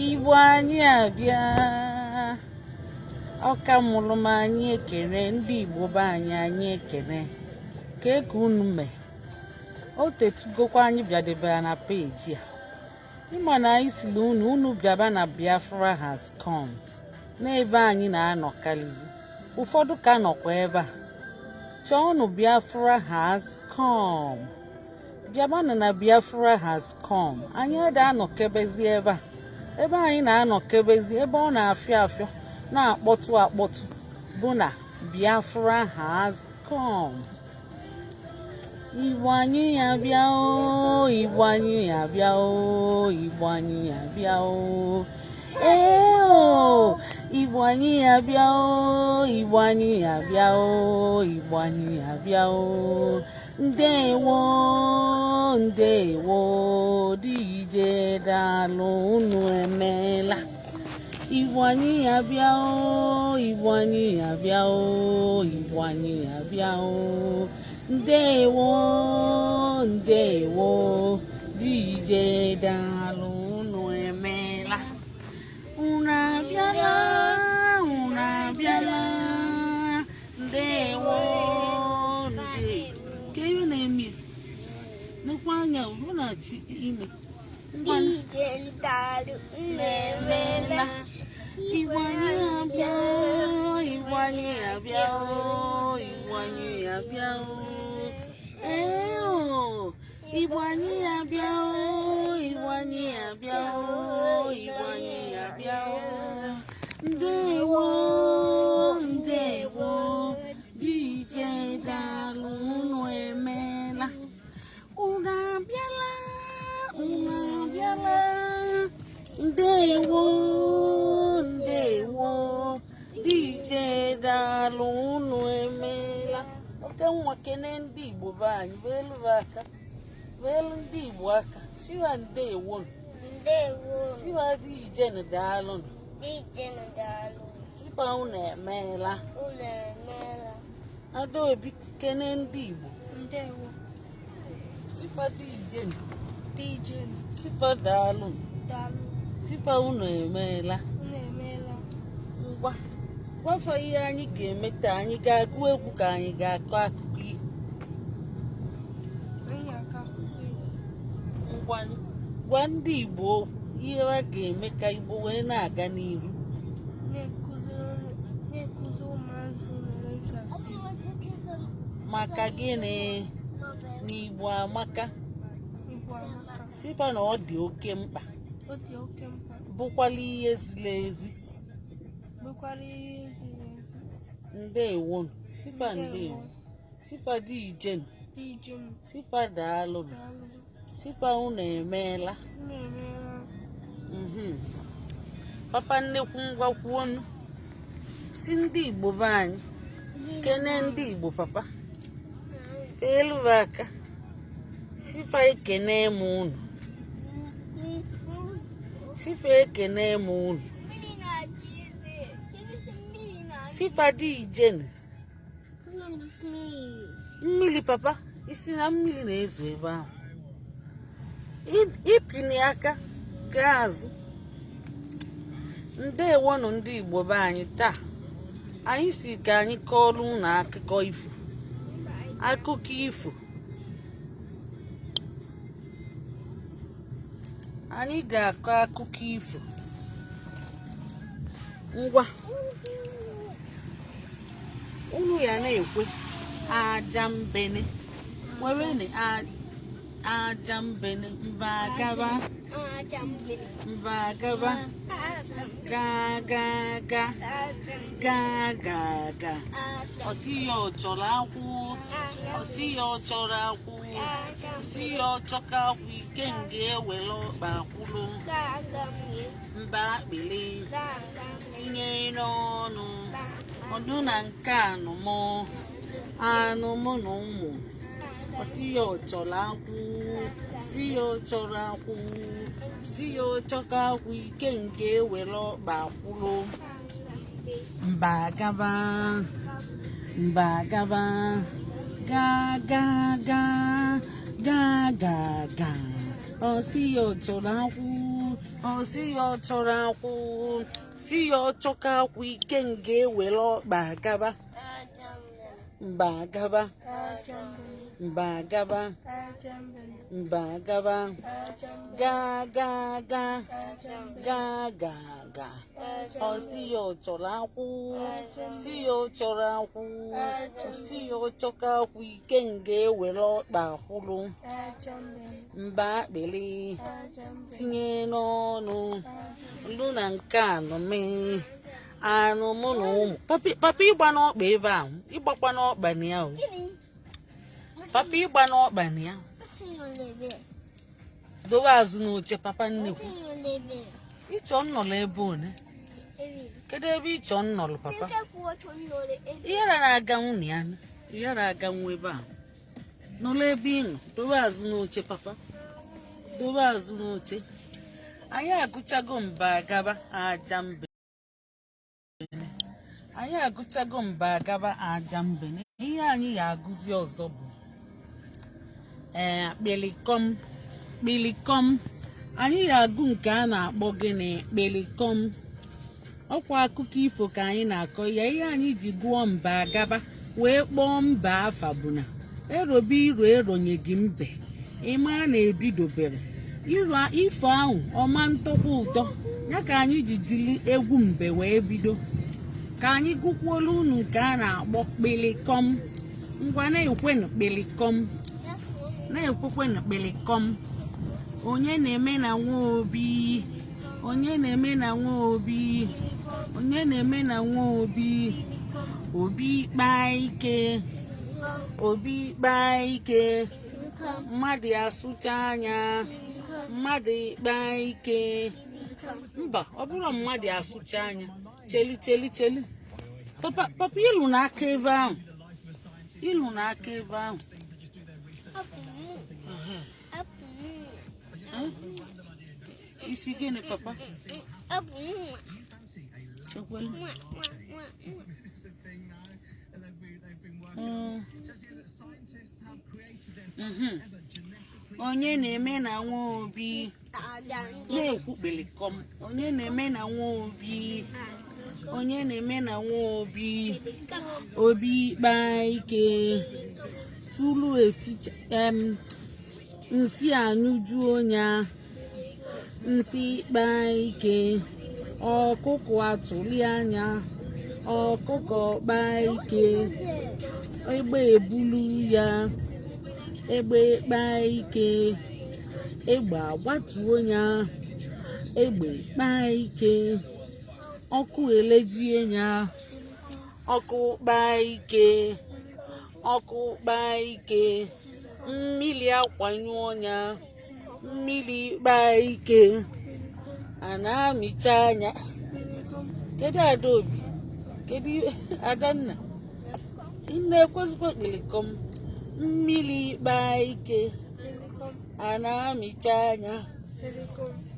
Igbo anyị abịa. Ọka mụrụ m, anyị ekene ndị Igbo be anyị, anyị ekene. Kee ka unu mee? O tetugokwa anyị bịadebere na peji a. Ịma na anyị siri unu, unu bịaba na Biafra has come, n'ebe anyị na-anọkarịzi. Ụfọdụ ka nọkwa ebe a chọọnụ Biafra has come. Bịabanụ na Biafra has come. Anyị ada anọkebezi ebe a. Ebe anyị na-anọkebezi, ebe ọ na-afịọ afịọ, na-akpọtụ akpọtụ, bụ na Biafra has come. Igbo anyị ya bịa o, Igbo anyị ya bịa o, Igbo anyị ya bịa o. Ee o, Igbo anyị ya bịa o, Igbo anyị ya bịa o, Igbo anyị ya bịa o. Ndewo, ndewo, DJ, daalụ, unu emeela. Igbo anyị ya bịa o, Igbo anyị ya bịa o, Igbo anyị ya bịa o. Ndewo, ndewo, DJ, daalụ, unu emeela. Unu abịala, unu abịala. Ndewo, ndewo. Ka ihe na-eme nekwa anya, ọ na-achị ime. DJ, daalụ, unu emeela. Igbo anyị abịa, Igbo anyị abịa, Igbo anyị abịa. Ee o, Igbo anyị abịa, Igbo anyị abịa, Igbo anyị abịa. Ndewo, ndewo, DJ, daalụ, unu emeela. Unu abịala, unu abịala. Ndewo, ndewo, DJ, daalụ, unu emeela. Oke nwa, kene ndị Igbo be anyị, beelu aka, beelu ndị Igbo aka, siwa ndewo. Ndewo. Siwa DJ daalụ. DJ, daalụ. Sipa unu emeela. Unu emeela. Adaobi, kene ndị Igbo. Ndewo. Sipa DJ. DJ. Sipa daalụ. Daalụ. Sipa unu emeela. Unu emeela. Ngwa, gwafa ihe anyị ga-eme taa. Anyị ga-agụ egwu ka anyị ga-akọ akụkọ ifo? Anyị aka akụkọ ifo. Ngwa, gwa ndị Igbo okwu, ihe ha ga-eme ka Igbo wee na-aga n'ihu. Na-ekuzi ụmụazị unu esi asụ Igbo. Maka gịnị? Na Igbo amaka. Igbo amaka. Sịkwa na ọ dị oke mkpa. Ọ dị oke mkpa. Bụkwala ihe ziri ezi. Bụkwara ihe ziri ezi. Ndewonu, sifa ndewo, sifa DJ. DJ. Sifa daalụ. Daalụ. Sifa unu emeela. Unu emeela. Papa nnekwu, ngwa, kwuonu, si ndị Igbo be anyị, kene ndị Igbo. Papa, feelu aka, sifa ekene m unu, sifa ekene m unu, sifa DJ. Mmiri, papa, isi na mmiri na-ezo ebe ahụ. Ịpịnị aka gaa azụ. Ndewonụ ndị Igbo be anyị. Taa anyị si ka anyị kọọrọ unu akụkọ ifo, akụkọ ifo. Anyị ga-akọ akụkọ ifo. Ngwa, unu ya na-ekwe aja mbene nwere aja mbene mba agaba mba agaba gaa gaa gaa gaa gaa gaa. Ọsị ya ọ chọrọ akwụ, ọsị ya ọ chọrọ akwụ, ọsị ya ọ chọka akwụ. Ike nga ewere ọkpa akwụlụ mba akpịlị tinye n'ọnụ ọdụ na nke anụmụ anụmụ na ụmụ. Ọsị ya ọ chọrọ akwụ, si ya ọ chọrọ akwụ, si ya ọ chọka akwụ. Ike nke ewere ọkpa akwụlụ mba gaba mba gaba gaa gaa gaa gaa gaa gaa. Ọsị ya ọ chọrọ akwụ. Ọ sị ya ọ chọrọ akwụ, si ya ọ chọka akwụ, ikenga ewere ọkpa gaba. Mba gaba, mba gaba, mba gaba, gaa gaa gaa gaa gaa gaa. Ọ sị ya ọ chọrọ akwụ, si ya ọ chọrọ akwụ, si ya ọ chọka akwụ, ikenga ewere ọkpa kwụrụ. Mba akpịrị tinye n'ọnụ lu na nke anụmị anụ mụ na ụmụ. Papa, ịgba n'ọkpa ebe ahụ, ịgbakwa n'ọkpa na ya o. Papa, ịgba n'ọkpa na ya. Dowe azụ n'oche, papa nnekwu. Ịchọ nnọrọ ebe one? Kedu ebe ịchọ nnọrọ, papa? Ihere na-aga nwunye ya, ihere aga nwa ebe ahụ. Nọrọ ebe ị nọ, dowe azụ n'oche, papa, dowe azụ n'oche. Anyị agụchago mba agaba aja mbene. Anyị agụchago mba agaba aja mbene. Ihe anyị ga-agụzi ọzọ bụ ee kpịlịkọm kpịlịkọm. Anyị ga-agụ nke a na-akpọ gịnị? Kpịlịkọm. Ọkwa akụkọ ifo ka anyị na-akọ ya. Ihe anyị ji gụọ mba agaba wee kpọọ mba afa bụ na erobe iro eronye gị mbe, ịma na-ebidobere iro ifo ahụ ọma ntọkwa ụtọ ya ka anyị ji jiri egwu mbe wee bido. Ka anyị gụkwuolu unu nke a na-akpọ kpịlịkọm. Ngwa, na-ekwenụ kpịlịkọm, na-ekwekwenụ kpịlịkọm. Onye na-eme na nwa obi? Onye na-eme na nwa obi? Onye na-eme na nwa obi? Obi kpaa ike, obi kpaa ike, mmadụ asụcha anya, mmadụ kpaa ike. Mba, ọ bụrụ mmadụ asụcha anya. Cheli, cheli, cheli, papa, papa, ịlụ n'aka ebe ahụ, ịlụ n'aka ebe ahụ. Eh? Isi gịnị, papa? Chekwelu. Onye na-eme na nwa obi? Na-ekwu kpịlịkọm. Onye na-eme na nwa obi? Onye na-eme na nwa obi? Obi kpaa ike, tụrụ eficha nsị anyụjuo ya, nsị kpaa ike, ọkụkọ atụli anya, ọkụkọ kpaa ike, egbe ebulu ya, egbe kpaa ike, egbe agbatuo ya, egbe kpaa ike, ọkụ elejie ya, ọkụ kpaa ike, ọkụ kpaa ike, mmiri akwanyụọ ya, mmiri kpaa ike, a na-amịcha anya. Kedu Adaobi? Kedu Adanna? Ị na-ekwezikwa kpịlịkọm. Mmiri kpaa ike, a na-amịcha anya,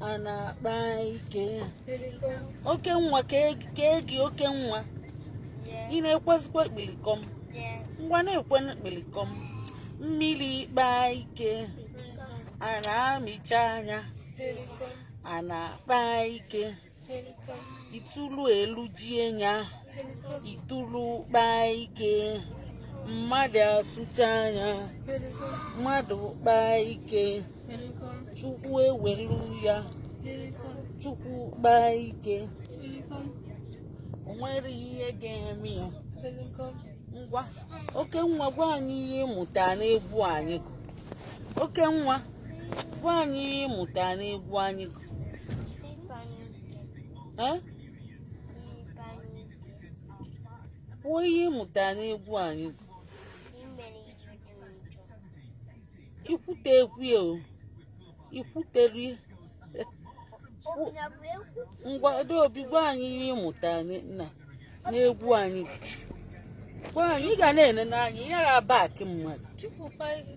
a na-akpa ike. Oke nwa kee gị, oke nwa. Ị na-ekwezikwa kpịlịkọm? Ngwa, na-ekwe kpịlịkọm. Mmiri kpaa ike, a na-amịcha anya, a na-akpa ike, itulu elu jie ya, itulu kpaa ike, mmadụ asụcha anya, mmadụ kpaa ike, Chukwu ewelu ya, Chukwu kpaa ike, o nwere ihe ga-eme ya. Ngwa, oke nwa, gwa anyị ihe ịmụta n'egwu anyị gụ. Oke nwa, gwa anyị ihe ịmụta n'egwu anyị gụ. Eh? Kwuo ihe ịmụta n'egwu anyị gụ. Ikwute ekwu ya o, ikwutere. Ngwa, Adaobi, gwa anyị ihe ịmụta na n'egwu anyị. Gwa anyị, ị ga na-ene n'anya ya ga-aba akị mmadụ. Chukwu kpaa ike,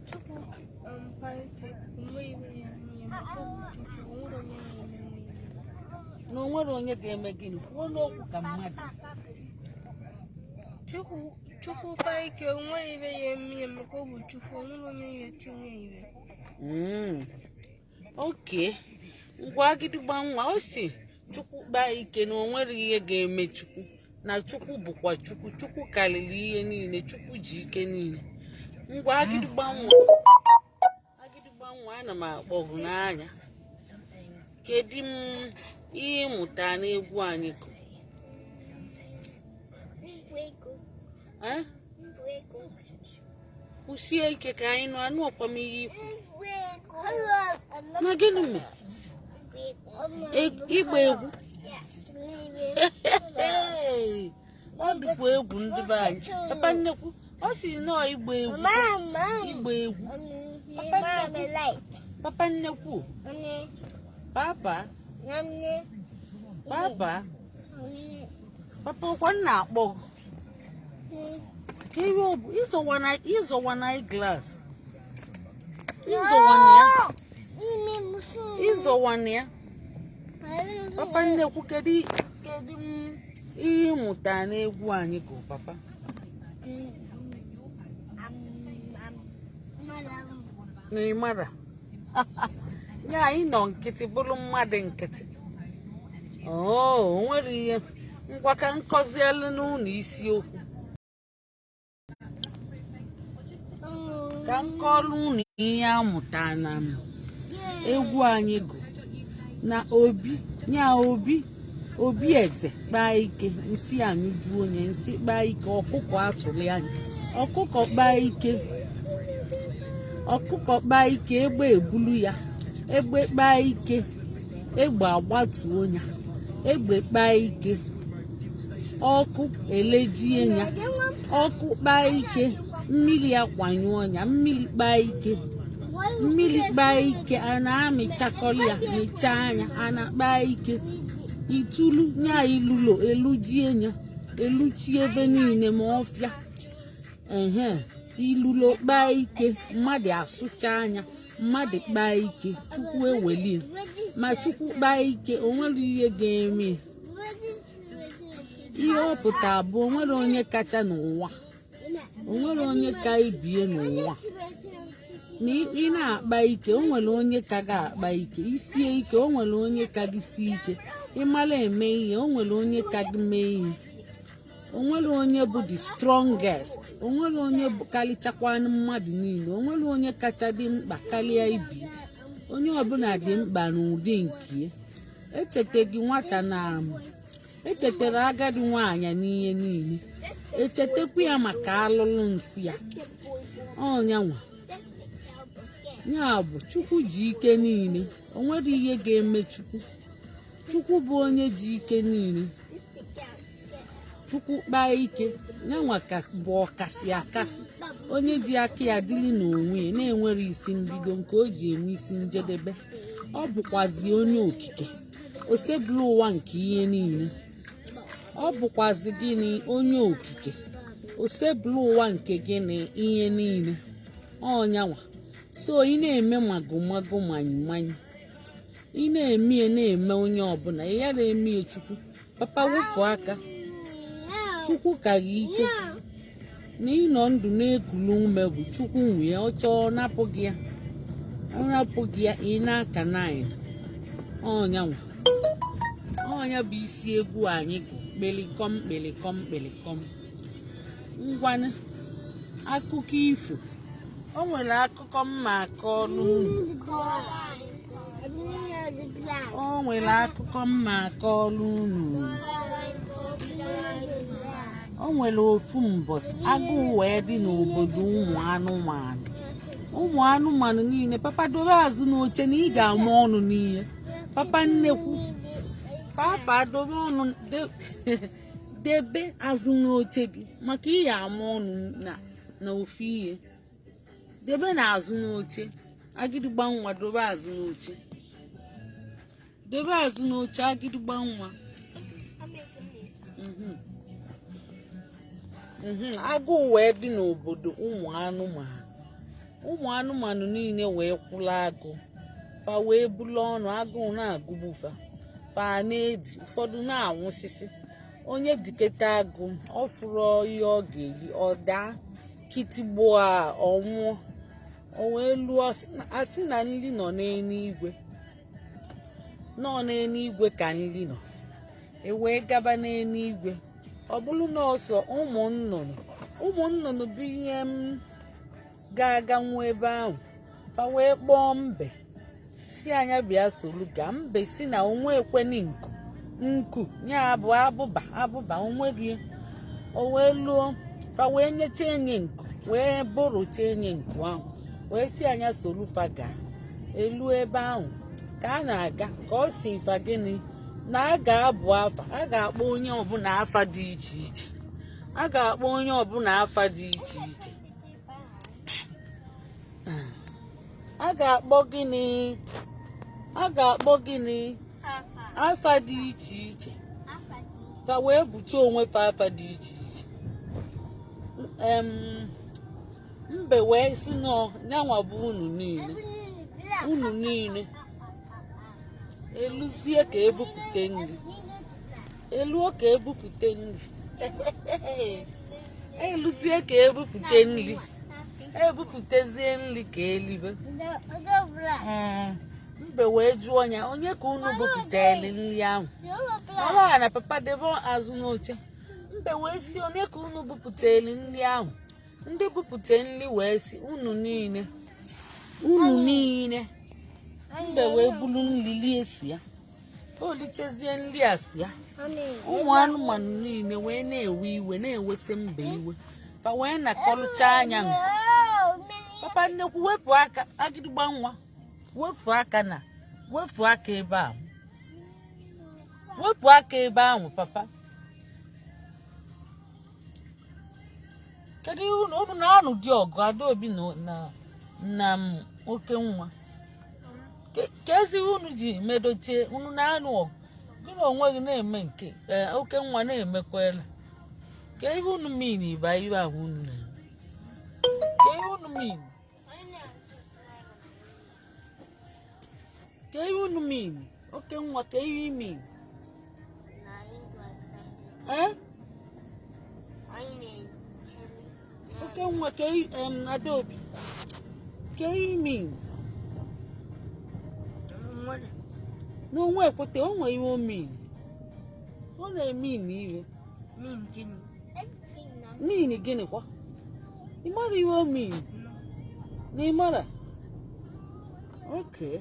onweghị ya ihe maka ọ bụ Chukwu, onwere onye na-eme Na o nwere onye ga-eme gịnị? Kwuo n'okwu ka mmadụ. Chukwu kpaa ike, onwere ibe ya eme ya maka ọ bụ Chukwu, onwere onye ya etinye ibe. Okay. Ngwa, agịdịgba nwa, o si Chukwu kpaa ike na o nwere ihe ga-eme Chukwu, na Chukwu bụkwa Chukwu. Chukwu karịrị ihe niile. Chukwu ji ike niile. Ngwa, agịdịgba nwa, agịdịgba nwa, ana m akpọ gị n'anya. Kedu m ihe ịmụta n'egwu anyị gụ? Mbụ ego. Eh? Mbụ ego. Kwụsie ike ka anyị nụ. Anụ ọkwa m ihe ikwu. Mbụ ego. Na gịnị mere? Ịgba egwu. Hey! Ọ dịkwa egwu, ndị be anyị. Papa nnekwu, ọ si nọọ ịgba egwu. Mama. Ịgba egwu. Mama light. Papa nnekwu, papa, papa, papa, ọkwa nna akpọ ka ihe ọ bụ ịzọwa na glass, ịzọwa na ya, ịzọwa na ya. Papa nnekwu, kedu m ihe ịmụta n'egwu anyị gụ, papa? Na ịmara ya, anyị nọ nkịtị bụrụ mmadụ nkịtị. Oo, o nwere ihe. Ngwa, ka nkọzielu n'ụlọ isiokwu, ka nkọrọ unu ihe amụta na egwu anyị gụ na obi nya obi obi eze kpaa ike, nsị anyụju onye nsị kpaa ike, ọkụkọ atụrụ anya, ọkụkọ kpaa ike, ọkụkọ kpaa ike, egbe ebulu ya, egbe kpaa ike, egbe agbatuo ya, egbe kpaa ike, ọkụ elejie ya, ọkụ kpaa ike, mmiri akwanyụọ ya, mmiri kpaa ike, mmiri kpaa ike, a na-amịchakọrọ ya mịchaa anya, a na-akpa ike, itulu nya ilulo elujie ya, eluchie ebe niile ma ọfịa ehe. Ilulo kpaa ike, mmadụ asụcha anya, mmadụ kpaa ike, Chukwu ewelie. Ma Chukwu kpaa ike, o nwere ihe ga-eme ihe ọ pụta bụ onwere onye kacha n'ụwa, onwere onye ka ibie n'ụwa. Na ị na-akpa ike, o nwere onye ka ga-akpa ike. Isie ike, o nwere onye ka gị sie ike. Ịmara eme ihe, o nwere onye ka gị mee ihe. Onwere onye bụ the strongest, onwere onye bụ karịchakwanụ mmadụ niile, onwere onye kacha dị mkpa karịa ibi. Onye ọbụla dị mkpa n'ụdị nke ya. Echeta gị nwata na echetara agadi nwaanyị n'ihe niile, echetakwa ya maka alụlụ nsị ya. Ọnyanwa ya bụ Chukwu ji ike niile. O nwere ihe ga-eme Chukwu. Chukwu bụ onye ji ike niile. Chukwu kpaa ike, nyanwa bụ ọkasị akasị, onye ji aka ya dịrị n'onwe ya, na-enwere isi mbido nke o ji enwe isi njedebe. Ọ bụkwazi onye okike osebụla ụwa nke ihe niile. Ọ bụkwazi gịnị? Onye okike osebụla ụwa nke gịnị? Ihe niile. Ọnyanwa so ị na-eme magomago manyi manyi, ị na-eme ya, na-eme onye ọbụla ị yara eme ya. Chukwu, papa, wepụ aka. Chukwu ka gị ike na ịnọ ndụ na-ekulu ume bụ Chukwu nwe ya. Ọ chọọ napụ gị ya, ọ napụ gị ya, ị na-aka nine. Ọnyanwa, ọnya bụ isi egwu anyị gụ: kpelikom kpelikom kpelikom. Ngwanụ, akụkọ ifo. O nwere akụkọ mma akọọlụ unu. O nwere akụkọ mma akọọlụ unu. O nwere ofu mbọsị agụụ wee dị n'obodo ụmụ anụmanụ, ụmụ anụmanụ niile. Papa, dobe azụ n'oche na ị ga-ama ọnụ n'ihe. Papa nnekwu, papa, dobe ọnụ, debe azụ n'oche gị maka ị ga-ama ọnụ na ofu ihe. Debe na azụ n'oche. Agịdịgba nwa, dobe azụ n'oche, debe azụ n'oche, agịdịgba nwa. Agụụ wee dị n'obodo ụmụ anụmanụ. Ụmụ anụmanụ niile wee kwụla agụ fa, wee bulu ọnụ. Agụụ na-agụgbu fa, fa na-edi, ụfọdụ na-anwụsịsị. Onye diketa agụ, ọ fụrụ ihe ọ ga-eri, ọ daa kitigbuo a, ọ nwụọ. O wee lụọ, asị na nri nọ n'eluigwe. Nọ n'eluigwe ka nri nọ. E wee gaba n'eluigwe, ọ bụrụ na ọsọ ụmụ nnụnụ, ụmụ nnụnụ bụ ihe m ga-aga nwa ebe ahụ. Fa wee kpọọ mbe, si anya bịa solu ga. Mbe si na onwe ekweni nku, nku ya bụ abụba, abụba onwerie. O wee luo, fa wee nyecha enye nku, wee bụrụcha enye nku ahụ, wee si anya solu fa gaa elu ebe ahụ. Ka a na-aga, ka ọ si fa gịnị na a ga-abụ afa, a ga-akpọ onye ọbụla afa dị iche iche, a ga-akpọ onye ọbụla afa dị iche iche. A ga-akpọ gịnị? A ga-akpọ gịnị? Afa dị iche iche. Fa wee buche onwe fa afa dị iche iche. Mbe wee sị nọ nyanwa bụ unu niile, unu niile eluzie ka ebupụte nri, eluo ka ebupụte nri, eluzie ka ebupụte nri, ebupụtezie nri ka elibe. Mbe wee jụọ ya, onye ka unu bupụtara nri ahụ? Ọrụ na papa debe azụ n'oche. Mbe wee sị, onye ka unu bupụtara nri ahụ? Ndị bupụta nri wee sị, unu niile, unu niile. Mbe wee bulu nri lie si ya, o lichezie nri a si ya. Ụmụ anụmanụ niile wee na-ewe iwe, na-ewesị mbe iwe. Fa wee nakọrụcha anya nku. Papa nnekwu, wepụ aka. Agịdịgba nwa, wepụ aka na wepụ aka ebe ahụ, wepụ aka ebe ahụ. Papa, kedu ihe unu na-anụ dị ọgụ? Adaobi na m oke nwa, ka ezi unu ji medochie unu na-anụ ọgụ? Gị na onwe gị na-eme nke oke nwa na-emekwela. Ka ihe unu mean ba ihe ahụ unu na-eme, ka ihe unu mean, ka ihe unu mean. Oke nwa, ka ihe i mean? Ee, oke nwa, ka Adaobi, ka ihe i mean? Na onwe ekwete o nwere ihe o mean, ọ na-emean ihe. Mean gịnị kwa? Ị mara ihe o mean? Na ị mara? Okay,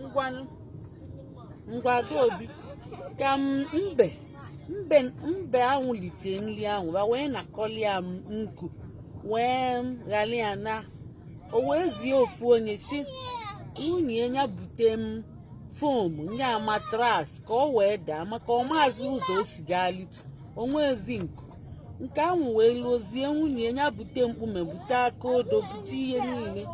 ngwanụ, ngwa Adaobi, ka m mbe mbe mbe ahụ litie nri ahụ ba wee nakọli ya nku, wee ghara ya na o wee zie ofu onye si nwunye ya bute m foam nya mattress ka ọ wee daa, maka ọ maazị ụzọ o si gaa litu onwezi nku. Nke ahụ wee lụzie nwunye ya bute mkpume, bute aka odo, bute ihe niile.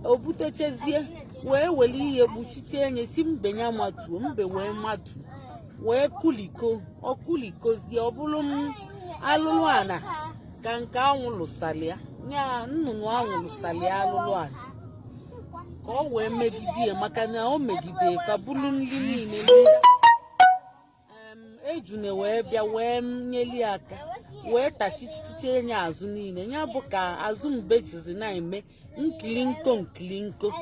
O butechezie, wee were ihe kpuchiche enye, si mbe ya matuo. Mbe wee matuo, wee kuliko. Ọ kulikozie, ọ bụrụ m alụlụ ana ka nke ahụ lụsali ya, nya nnụnụ ahụ lụsali ya alụlụ ana ka ọ wee megide ya, maka na o megide fa bulu nri niile. Ejune wee bịa wee nyeli aka, wee tachichiche ya azụ niile. Ya bụ ka azụ mbe jizi na-eme nkilinko nkilinko.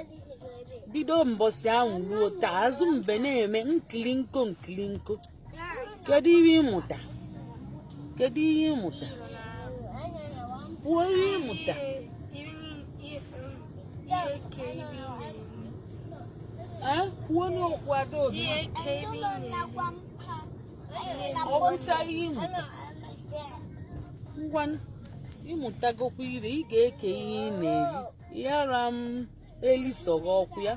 Bido mbọsị ahụ ruo taa, azụ mbe na-eme nkilinko nkilinko. Kedu ihe ịmụta? Kedu ihe ịmụta? Kwuo ihe ịmụta. Kwuo n'okwu, Adaobi. Ọ bụcha ihe ịmụta. Ngwa, ịmụtagokwa ire. Ị ga-eke ihe ị na-eri yara m elisọghị ọkwụ ya,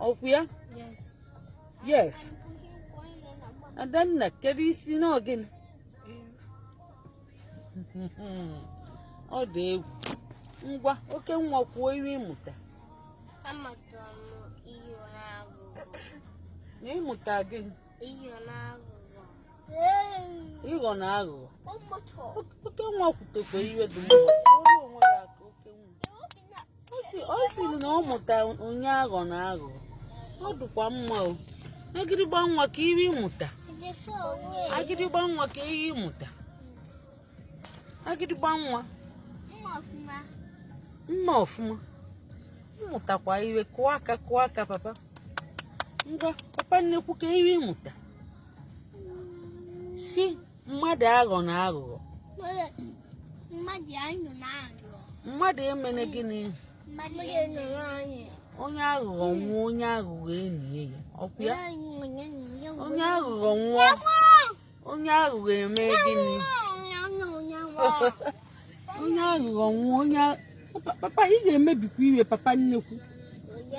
ọkwụ ya. Yes. Adanna, kedu isi na gịnị? Ọ dị egwu. Ngwa, oke nwa, kwuo ihe ịmụta. Amụtara m ihe na-aghụghọ. Na ịmụta gịnị? Ihe na-aghụghọ. Ịghọ na aghụghọ. Oke nwa kwutekwa ihe dị mma. Ọrụ onwe ya ka oke nwa ọ sịrị na ọ mụta onye aghọ na aghụghọ. Ọ dịkwa mma o. Agịrịgba nwa, ka ihe ịmụta. Agịrịgba nwa, ka ihe ịmụta. Agịrịgba nwa, mma ọfụma. Ịmụtakwa ihe. Kụọ aka, kụọ aka, papa. Ngwa, papa nnekwu, ka ihe ịmụta si mmadụ aghọ na aghụghọ. Mmadụ anyụ na aghụghọ. Mmadụ emene gịnị? Mmadụ nọrọ anyị. Onye aghụghọ nwụọ, onye aghụghọ enyi ya ọkwa ya. Onye aghụghọ nwụọ, onye aghụghọ eme gịnị? Onye aghụghọ nwụọ, onye papa, ị ga-emebikwa ihe. Papa nnekwu,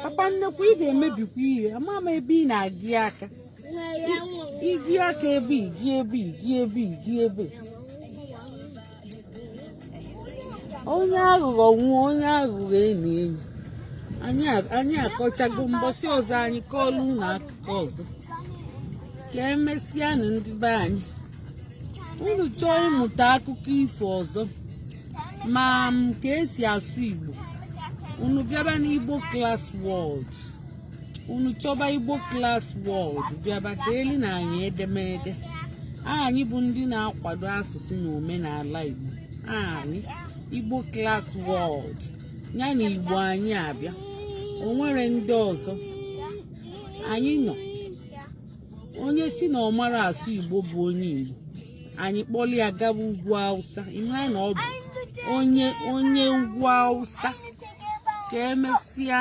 papa nnekwu, ị ga-emebikwa ihe. Ama m ebe ị na-agị aka. Igi aka ebe, igi ebe, igi ebe, igi ebe. Onye aghụghọ nwụọ, onye aghụghọ enyi enyi. Anyị akọchago. Mbọsị ọzọ anyị kọọlụ unu akụkọ ọzọ. Ka emesịanụ, ndị be anyị. Unu chọọ ịmụta akụkọ ifo ọzọ ma m ka esi asụ Igbo, unu bịaba n'Igbo Class World. Unu chọba Igbo Class World, bịaba deeli na anyị edemede. Anyị bụ ndị na-akwado asụsụ na omenala Igbo anyị. Igbo Class World ya na Igbo anyị abịa. O nwere ndị ọzọ anyị nọ. Onye si na ọ mara asụ Igbo bụ onye Igbo, anyị kpọrọ ya gaba ugwu Awụsa, ịmara na ọ bụ onye ugwu Awụsa. Ka emesịa.